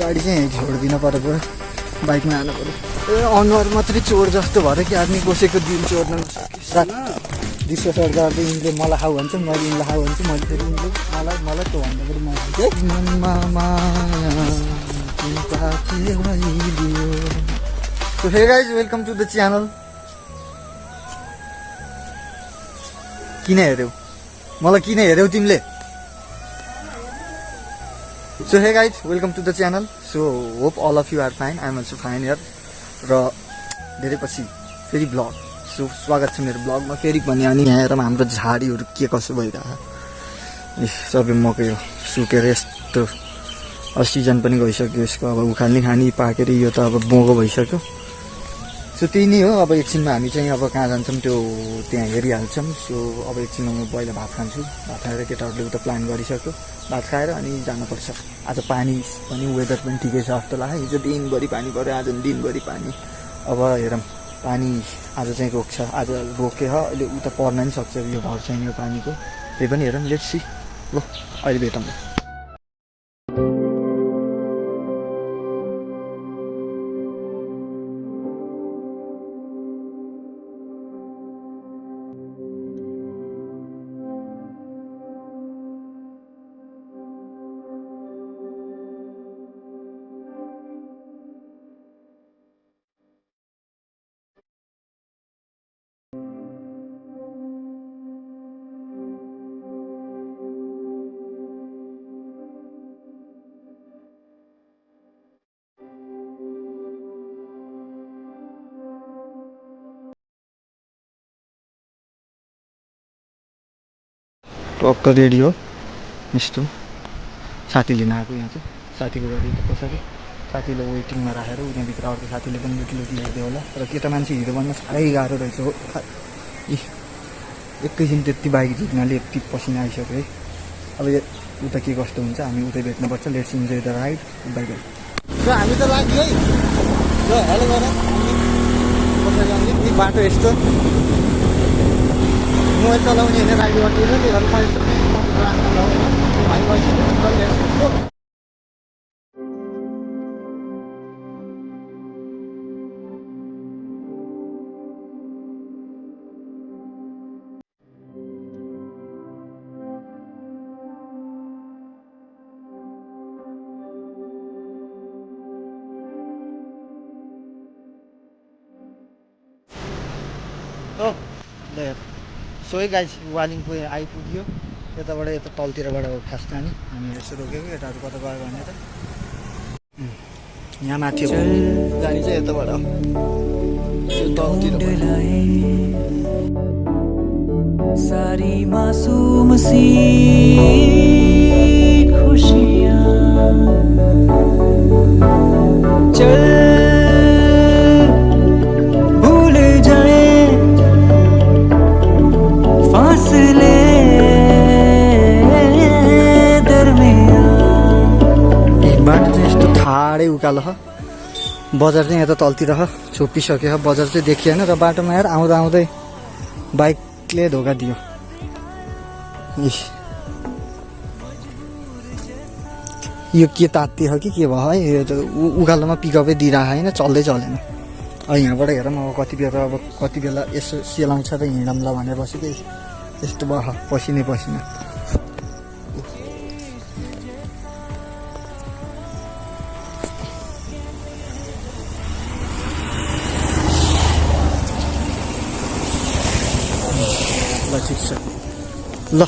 गाडी चाहिँ छोडिदिनु पऱ्यो, बाइकमा आनु पऱ्यो। अनुहार मात्रै चोर जस्तो भएर कि आदमी कसैको दिल चोर्न नसके। दिसो सर्दा यिनले मलाई खाऊ भन्छ, मैले यिनलाई खाऊ भन्छु, मैले फेरि यिनले मलाई त्यो भन्दा पनि So hey guys, welcome to the channel. किन हेर्यौ मलाई, किन हेर्यौ तिमीले? So hey guys, welcome to the channel. So hope all of you are fine. I am also fine here. र धेरै पछि फेरि ब्लग। सो स्वागत छ मेरो ब्लगमा फेरि पनि। अनि यहाँ हेर हाम्रो झाडीहरू के कसो भइरहेको, सबै मकै हो सुकेर यस्तो। सिजन पनि गइसक्यो यसको, अब उखाल्ने खानी पाकेर यो त अब बोगो भइसक्यो। सो त्यही नै हो। अब एकछिनमा हामी चाहिँ अब कहाँ जान्छौँ त्यो त्यहाँ हेरिहाल्छौँ। सो अब एकछिनमा म पहिला भात खान्छु, भात खाएर केटाहरूले उता प्लान गरिसक्यो, भात खाएर अनि जानुपर्छ। आज पानी पनि वेदर पनि ठिकै छ जस्तो लाग्यो। हिजो दिनभरि पानी पऱ्यो, आज दिनभरि पानी। अब हेरौँ पानी आज चाहिँ रोक्छ, आज रोक्यो अहिले उता पर्न पनि सक्छ यो घर चाहिँ यो पानीको। त्यही पनि हेरौँ, लेट्स सी। ल अहिले भेटौँ। टक्क रेडी हो यस्तो। साथी लिन आएको यहाँ चाहिँ, साथीको गाडी त पछाडि साथीले वेटिङमा राखेर उनीभित्र अर्को साथीले पनि लुकी हेर्दै होला। र केटा मान्छे हिँड्नु भन्न साह्रै गाह्रो रहेछ हो। एकैछिन त्यति बाइक झिक्नाले यति पसिना आइसक्यो है। अब उता के कस्तो हुन्छ हामी उतै भेट्नुपर्छ। Let's enjoy the ride. Bye bye. र हामी त लाग्यो है। ल हेलो गर बाटो यस्तो मोबाइल चलाउने होइन, राइड गर्दैन। त्यही भएर सोही गाइस वालिङको आइपुग्यो। यताबाट यता तलतिरबाट खास जाने हामी यसो रोक्यो कि यताहरू कता गयो भने त यहाँ माथि जाने चाहिँ यताबाट तलतिर। सारी मासूम सी खुशियां चल ठाडै उकालो छ। बजार चाहिँ यता तलतिर छोपिसक्यो, बजार चाहिँ देखिएन। र बाटोमा हेर आउँदा आउँदै बाइकले धोका दियो। यो के तात्ती हो कि के भयो है, यो त उकालोमा पिकअपै दिइरहेको होइन, चल्दै चलेन। अब यहाँबाट हेरौँ अब कति बेला यसो सेलाउँछ र हिँडौँला भनेर बसेको यस्तो भयो पसिनै पसिना। ल ठिक छ। ल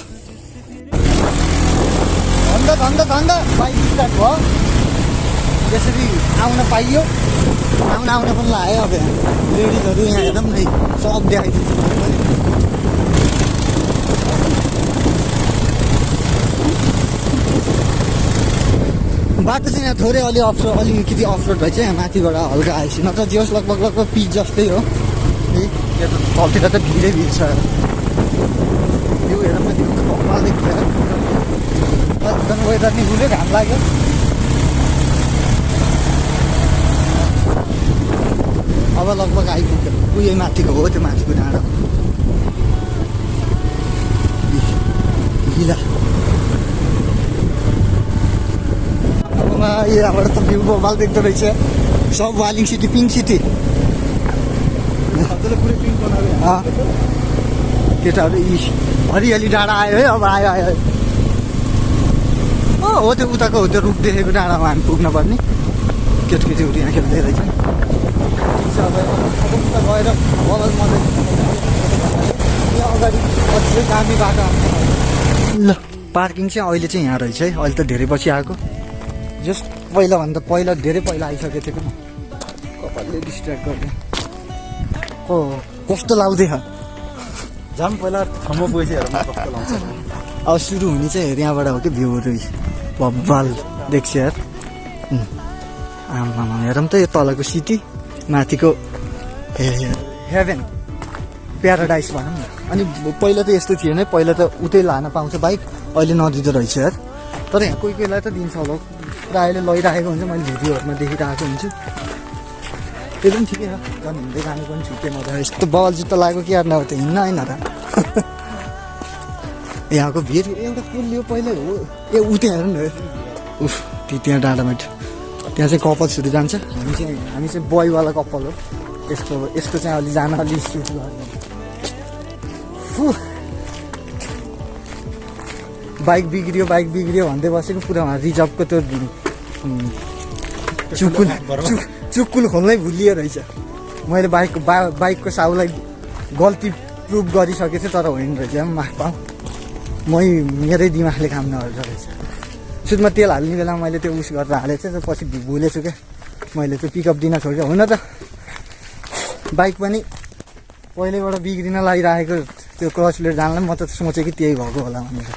भन्दा बाइक स्टार्ट भयो। यसरी आउन पाइयो, आउन पनि लाग्यो। अब लेडिजहरू यहाँ हेरौँ न, सब देखाइदिन्छु। बाटो चाहिँ यहाँ थोरै अलिकति अफरोड भएछ। यहाँ माथिबाट हल्का आएपछि नत्र जोस् लगभग पिच जस्तै हो है। यो त तलतिर त भिडै भिड छ। यो हेरौँ न, त्यो कपाल देखिएर एकदम वेदर नि गुल्यो, घाम लाग्यो। अब लगभग आइपुग्यो। उयो माथिको हो, त्यो माथिको डाँडो। हिला आमा यहाँबाट त भ्यू बबाल देख्दो रहेछ सब वालिङ सिटी पिङ्क सिटी केटाहरू यी हरियाली डाँडा आयो है अब आयो आयो हो त्यो उताको हो त्यो रुख देखेको डाँडामा हामी पुग्न पर्ने केटकेटीहरू यहाँ खेल्दै रहेछ अब उता गएर बगल मजाले यहाँ अगाडि अझै दामी बाटो ल पार्किङ चाहिँ अहिले चाहिँ यहाँ रहेछ है अहिले त धेरै पछि आएको जस्ट पहिलाभन्दा पहिला धेरै पहिला आइसकेको थियो कि कपालले डिस्ट्र्याक्ट गर्ने हो कस्तो लाग्दैछ झन् पहिला ठाउँमा गएपछि हेर्नु कस्तो लाग्छ अब सुरु हुने चाहिँ यहाँबाट हो कि भ्यूहरू बब्बाल देख्छ यार आमामा हेरौँ त यो तलको सिटी माथिको हेभेन प्याराडाइस भनौँ न अनि पहिला त यस्तो थिएन पहिला त उतै लान पाउँछ बाइक अहिले नदिँदो रहेछ यार तर यहाँ कोही कोहीलाई त दिन्छ होला प्रायःले लैराखेको हुन्छ मैले भिडियोहरूमा देखिरहेको हुन्छु त्यो पनि ठिकै छ झन् हिँड्दै जानु पनि छुट्टै मजा यस्तो बल जुत्ता लागेको कि यार नभए त हिँड्न होइन र यहाँको भिड एउटा पुल यो पहिला हो ए उ त्यहाँ हेर न उफ त्यहाँ डाँडामा त्यहाँ चाहिँ कपाल्सहरू जान्छ हामी चाहिँ बोयवाला कपाल हो यस्तो चाहिँ अलि जान अलि सुट बाइक बिग्रियो भन्दै बसेको पुरा रिजर्भको त्यो चुक्कुल खोल्नै भुलियो रहेछ मैले बाइकको साउलाई गल्ती प्रुभ गरिसकेको थिएँ तर होइन रहेछ मेरै दिमागले काम नगर्दो रहेछ सुरुमा तेल हाल्ने बेला मैले त्यो उस गरेर हालेको थिएँ पछि भुलेछु क्या मैले त्यो पिकअप दिन छोडेँ हुन त बाइक पनि पहिल्यैबाट बिग्रिन लागिरहेको त्यो क्लच प्लेट जान्नलाई म त सोचेँ कि त्यही भएको होला भनेर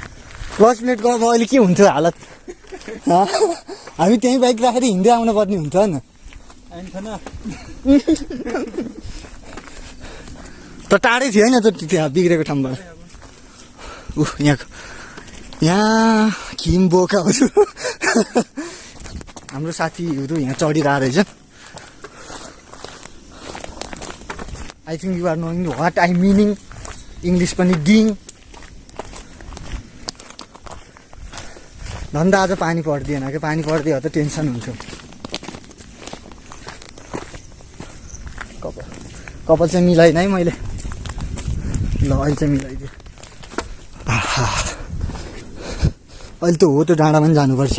क्लच प्लेट गएको अहिले के हुन्थ्यो हालत हामी त्यहीँ बाइक राखेर हिँड्दै आउनु पर्ने हुन्थ्यो होइन त टाढै थियो होइन त त्यहाँ बिग्रेको ठाउँबाट यहाँ खिम बोकाहरू हाम्रो साथीहरू यहाँ चढिरहेको रहेछ I think you are knowing what I meaning English पनि डिङ धन्दा आज पानी पर्दिएन कि पानी पर्दियो त टेन्सन हुन्छ कपाल चाहिँ मिलाइन है मैले ल अहिले चाहिँ मिलाइदिएँ अहिले त हो त्यो डाँडामा पनि जानुपर्छ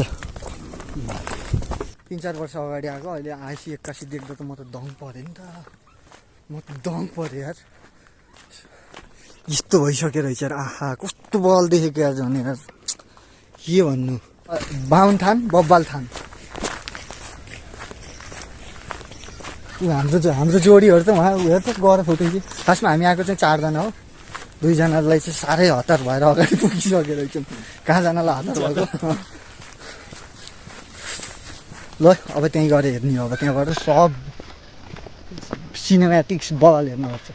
3-4 वर्ष अगाडि आएको अहिले आएपछि 81 देख्दा त म त दङ परेँ नि त यार यस्तो भइसक्यो रहेछ यार आहा कस्तो बल देखेको यार झन् यार के भन्नु बाहुनथान बब्बाल थान हाम्रो जोडीहरू त उहाँ हेर त गएर फोटो खिच्यो खासमा हामी आएको चाहिँ 4 जना हो 2 जनालाई चाहिँ साह्रै हतार भएर अगाडि पुगिसकेको रहेछौँ कहाँ जानलाई हतार भएको ल अब त्यहीँ गएर हेर्ने हो अब त्यहाँबाट सब सिनेमेटिक्स बल हेर्नुपर्छ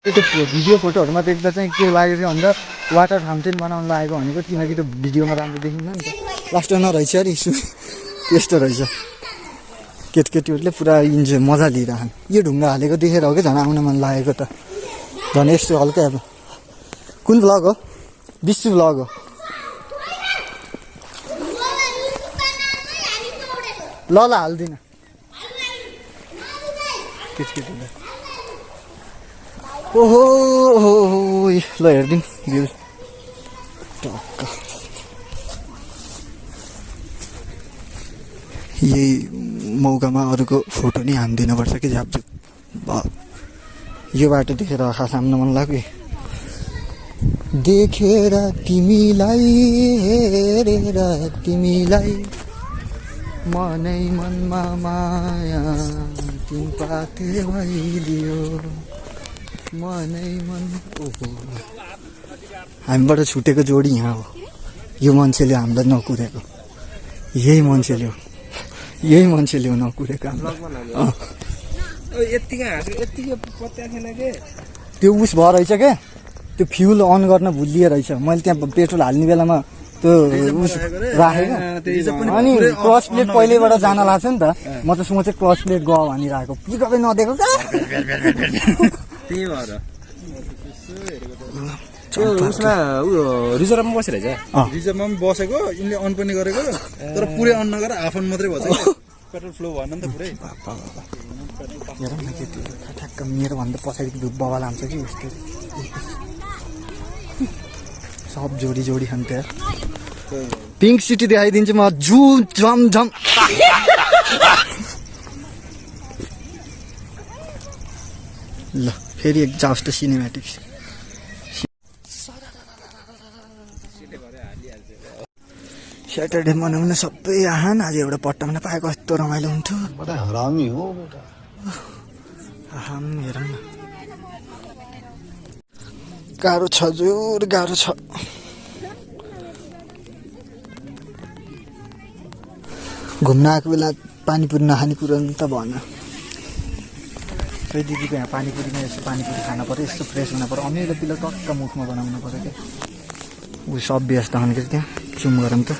त्यो भिडियो फोटोहरूमा देख्दा चाहिँ के लागेको थियो भन्दा वाटर फाउन्टेन बनाउनु लागेको भनेको किनकि त्यो भिडियोमा राम्रो देखिन्छ नि त लास्टमा नरहेछ अरे इस्यु यस्तो रहेछ केटकेटीहरूले पुरा इन्जोय मजा लिइरहन् यो ढुङ्गा हालेको देखेर हो कि झन् आउन मन लागेको त झन् यस्तो हल्का अब कुन भ्लग हो विश्व भ्लग हो ल हाल्दिनँ केटकेटीले ओहो ल हेरिदिउँ भ्यू टक्क यही मौकामा अरूको फोटो नि हानिदिनुपर्छ कि झापझुप यो बाटो देखेर खास हान्न मन लाग्यो देखेर तिमीलाई हेरेर तिमीलाई मनै मनमा माया तिन पाते भइदियो मनै मन। ओहो हामीबाट छुटेको जोडी यहाँ हो। यो मान्छेले हामीलाई नकुरेको, यही मान्छेले हो नकुरेको हामीलाई। त्यो उस भयो रहेछ क्या, त्यो फ्युल अन गर्न भुलिए रहेछ। मैले त्यहाँ पेट्रोल हाल्ने बेलामा त्यो उस राखेको, अनि क्लच प्लेट पहिल्यैबाट जान लाग्छ नि त। म त सोचेँ क्लच प्लेट गयो भनिरहेको, पिकअपै नदिएको क्या। त्यही भएर उसमा रिजर्भमा बसिरहेछ। रिजर्भमा पनि बसेको, यिनले अन पनि गरेको, तर पुरै अन नगरेर हाफ अन मात्रै भएछ। पेट्रोल फ्लो भएन नि त पुरै। हेर न के त्यो ठ्याक्क मेरोभन्दा पछाडिको बवाल हान्छ कि यस्तो। सब जोडी जोडी खान्छ यार। पिङ्क सिटी देखाइदिन्छु म, जु झम झम। ल फेरि एक्जास्ट सिनेमेटिक्स। स्याटरडे मनाउन सबै आहान। आज एउटा पट्टा पनि पाएको, कस्तो रमाइलो हुन्थ्यो। हरामी हो बेटा। आहाम हेरौँ न, गाह्रो छ, जोर गाह्रो छ। घुम्न आएको बेला पानीपुरी नखाने कुरो त भन। खै दिदीको यहाँ पानीपुरीमा यस्तो पानीपुरी खान पऱ्यो, यस्तो फ्रेस हुन पऱ्यो। अमिलो पिलो टक्क मुखमा बनाउनु पऱ्यो क्या। ऊ सब व्यस्त हुन्थ्यो त्यहाँ, चुम गरौँ त।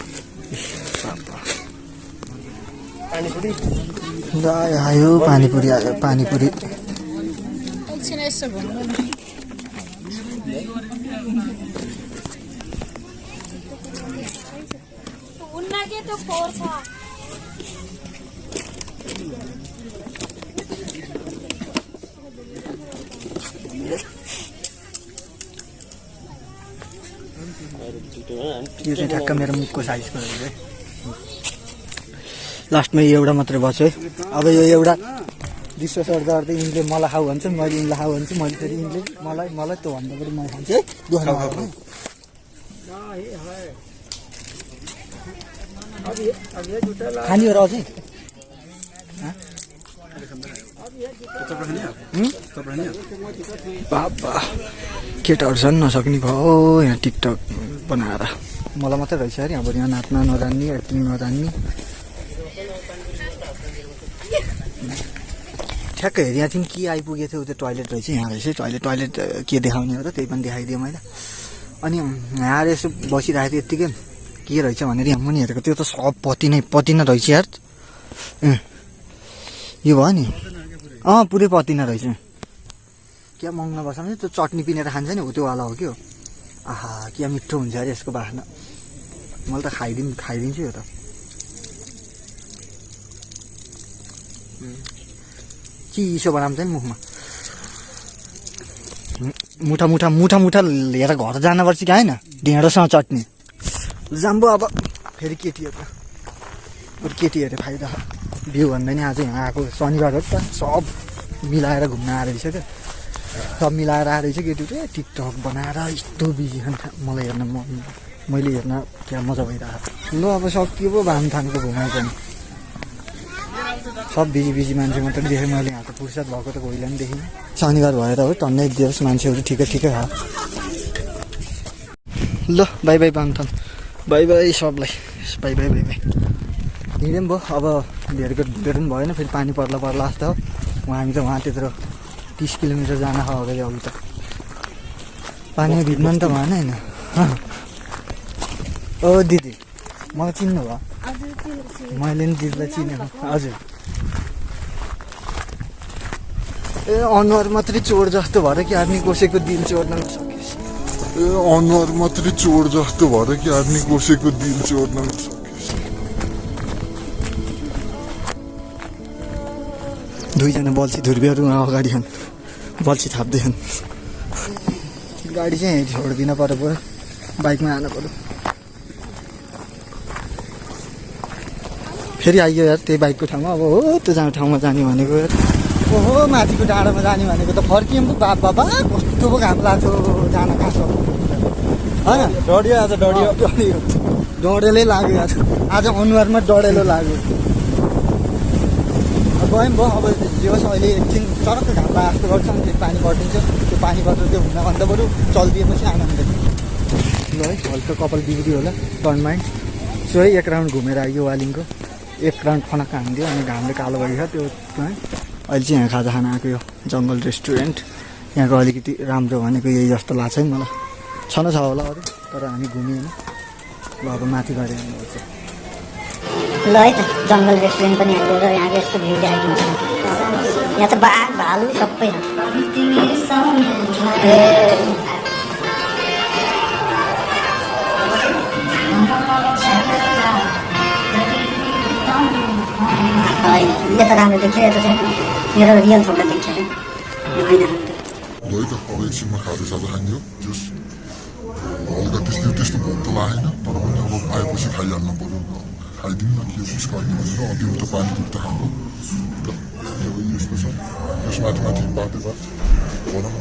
आयो पानीपुरी, आयो पानीपुरी। यो चाहिँ ठ्याक्क मेरो मुखको साइजको रहेछ है। लास्टमा एउटा मात्रै बच्यो है। अब यो एउटा विश्वास गर्दा गर्दै यिनले मलाई खाऊ भन्छ, मैले यिनलाई खाऊ भन्छु, मैले फेरि यिनले मलाई त्यो भन्दा पनि म खान्छु है। खाने हो र अझै बाबा केटाहरू झन् नसक्ने भयो यहाँ टिकटक बनाएर। मलाई मात्रै रहेछ अरे अब यहाँ नाच्न नजान्ने, एक्टिङ नजान्ने। ठ्याक्क हेरि यहाँ थियौँ कि आइपुगेको थियो, त्यो टोइलेट रहेछ यहाँ रहेछ। टोइलेट के देखाउने हो र त्यही पनि देखाइदिएँ मैले। अनि यहाँ यसो बसिरहेको थियो, यत्तिकै के रहेछ भनेर यहाँ पनि हेरेको, त्यो त सब पति नै रहेछ यार। यो भयो नि, पुरै पति नै रहेछ। क्या मङ्गला बसाउने त्यो चटनी पिनेर खान्छ नि, हो त्यो वाला हो कि हो। आहा क्या मिठो हुन्छ अरे यसको बास्ना। मैले त खाइदिन्छु यो त। चिसो बनाउँछ नि मुखमा। मुठा लिएर घर जानुपर्छ कि होइन, ढेँडोसँग चटनी जाम्बो। अब फेरि केटीहरू फाइदा भ्यू भन्दा नि आज यहाँ आएको शनिबार हो त, सब मिलाएर घुम्न आएर रहेछ क्या। सब मिलाएर आएर रहेछ केटीहरू। टिकटक बनाएर यस्तो बिजी मलाई हेर्न, मैले हेर्न क्या मजा भइरहेको। ल अब सकियो पो भान थानको घुमाएको नि। सब बिजी मान्छे मात्रै देखेँ मैले, यहाँ त फुर्सद भएको त कोहीलाई पनि देखिनँ। शनिबार भएर हो, टन्नै दियोस् मान्छेहरू ठिकै छ। ल बाई बाई बान्थन, बाई बाई सबलाई, बाई बाई बाई बाई। हिँड्यो पनि भयो, अब भेटघाट पनि भएन। फेरि पानी पर्ला जस्तो हो। हामी त वहाँ त्यत्रो 30 किलोमिटर जान अगाडि अघि त पानीमा भिज्नु नि त भएन होइन। ओ दिदी मलाई चिन्नु भयो? मैले नि दिदीलाई चिनेको। हजुर ए अनुहार मात्रै चोर जस्तो भएर कि आदमी कसैको दिल चोर्न नसकेस्। ए अनुहार मात्रै चोर जस्तो भएर कि आदमी कसैको दिल चोर्न नसकेस्। दुईजना बल्छी धुर्बिहरू अगाडि छन्, बल्छी थाप्दैछन्। गाडी चाहिँ छोडिदिन पऱ्यो, बाइकमा आनु पऱ्यो। फेरि आइयो यार त्यही बाइकको ठाउँमा। अब हो त्यो ठाउँमा जाने भनेको यार, ओहो माथिको डाँडामा जाने भनेको त फर्कियौँ पो। बाबा कस्तो पो घाम लाग्थ्यो जान कहाँ छ होइन। डढियो आज, डढेलै लाग्यो आज अनुहारमा डढेलो लाग्यो। गयौँ भयो अब जे होस् अहिले एकछिन चरक्क घाम जस्तो गर्छ अनि फेरि पानी पर्दिन्छ त्यो पानीबाट त्यो हुन अन्त बरु चलिदिएपछि आनन्द ल है हल्का कपाल बिग्रियो होला डन्ट माइन्ड सो है एक राउन्ड घुमेर आइयो वालिङको एक राउन्ड खनक्क हानिदियो अनि घामले कालो भइसक्यो त्यो है अहिले चाहिँ यहाँ खाजा खान आएको यो जङ्गल रेस्टुरेन्ट यहाँको अलिकति राम्रो भनेको यही जस्तो लाग्छ है मलाई छ होला अरू तर हामी घुमिएन ल अब माथि गएर हेर्नुपर्छ ल है त जङ्गल रेस्टुरेन्ट पनि आइदियो र यहाँको यस्तो भ्यू देखाइदिन्छ यहाँ त बाघ भालु सबै यो त राम्रो देख्छ यो त चाहिँ मेरो रियल फोटो देख्छ होइन ल है त अब एकछिनमा खाजासाजा खाइदियो जस हल्का त्यस्तो भोक त लागेन तर पनि अब आएपछि खाइहाल्नु पऱ्यो खाइदिउँ न के उस गर्ने भनेर अघि त पानीपुरी त खाएको यस्तो छ यसमाथि बाटो भनौँ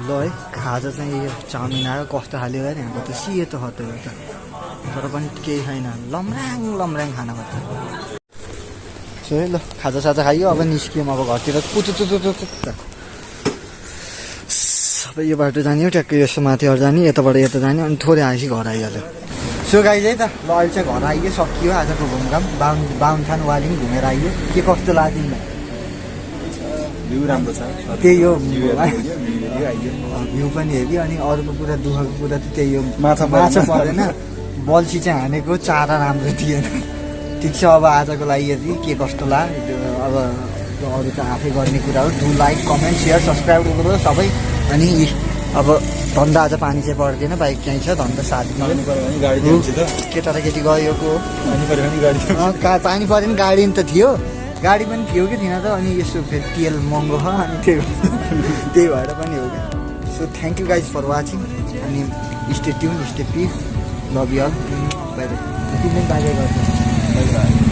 ल है खाजा चाहिँ यो चाउमिन आयो कस्तो खाले भयो यहाँको त सेतो हतो एउटा तर पनि केही छैन लम्राङ खाना पर्छ सो है ल खाजासाजा खाइयो अब निस्कियौँ अब घरतिर सबै यो बाटो जाने हो ट्याक्कै यस्तो माथिहरू जाने यताबाट यता जाने अनि थोरै आएपछि घर आइहाल्यो सो गाइज है त ल अहिले चाहिँ घर आइयो सकियो आजको घुमघाम बाहुनथान वालिङ घुमेर आइयो के कस्तो लाग्यो भ्यू राम्रो छ त्यही हो भ्यू पनि हेऱ्यो अनि अरूको कुरा दुःखको कुरा त त्यही हो माछा परेन बल्छी चाहिँ हानेको चारा राम्रो थिएन ठिक छ अब आजको लागि यति के कस्तो लाग्यो अब अरू त आफै गर्ने कुरा हो do like comment share subscribe गर्नु सबै अनि अब धन्दा आज पानी चाहिँ पर्दैन बाइक कहीँ छ धन्दा साथ केटा र केटी गएको पानी पऱ्यो नि गाडी त थियो गाडी पनि थियो कि थिएन त अनि यसो फेरि तेल महँगो छ अनि त्यही भएर पनि हो क्या so thank you guys for watching अनि stay tune stay peace love you all bye bye तिमीले बाई बाई गर्छ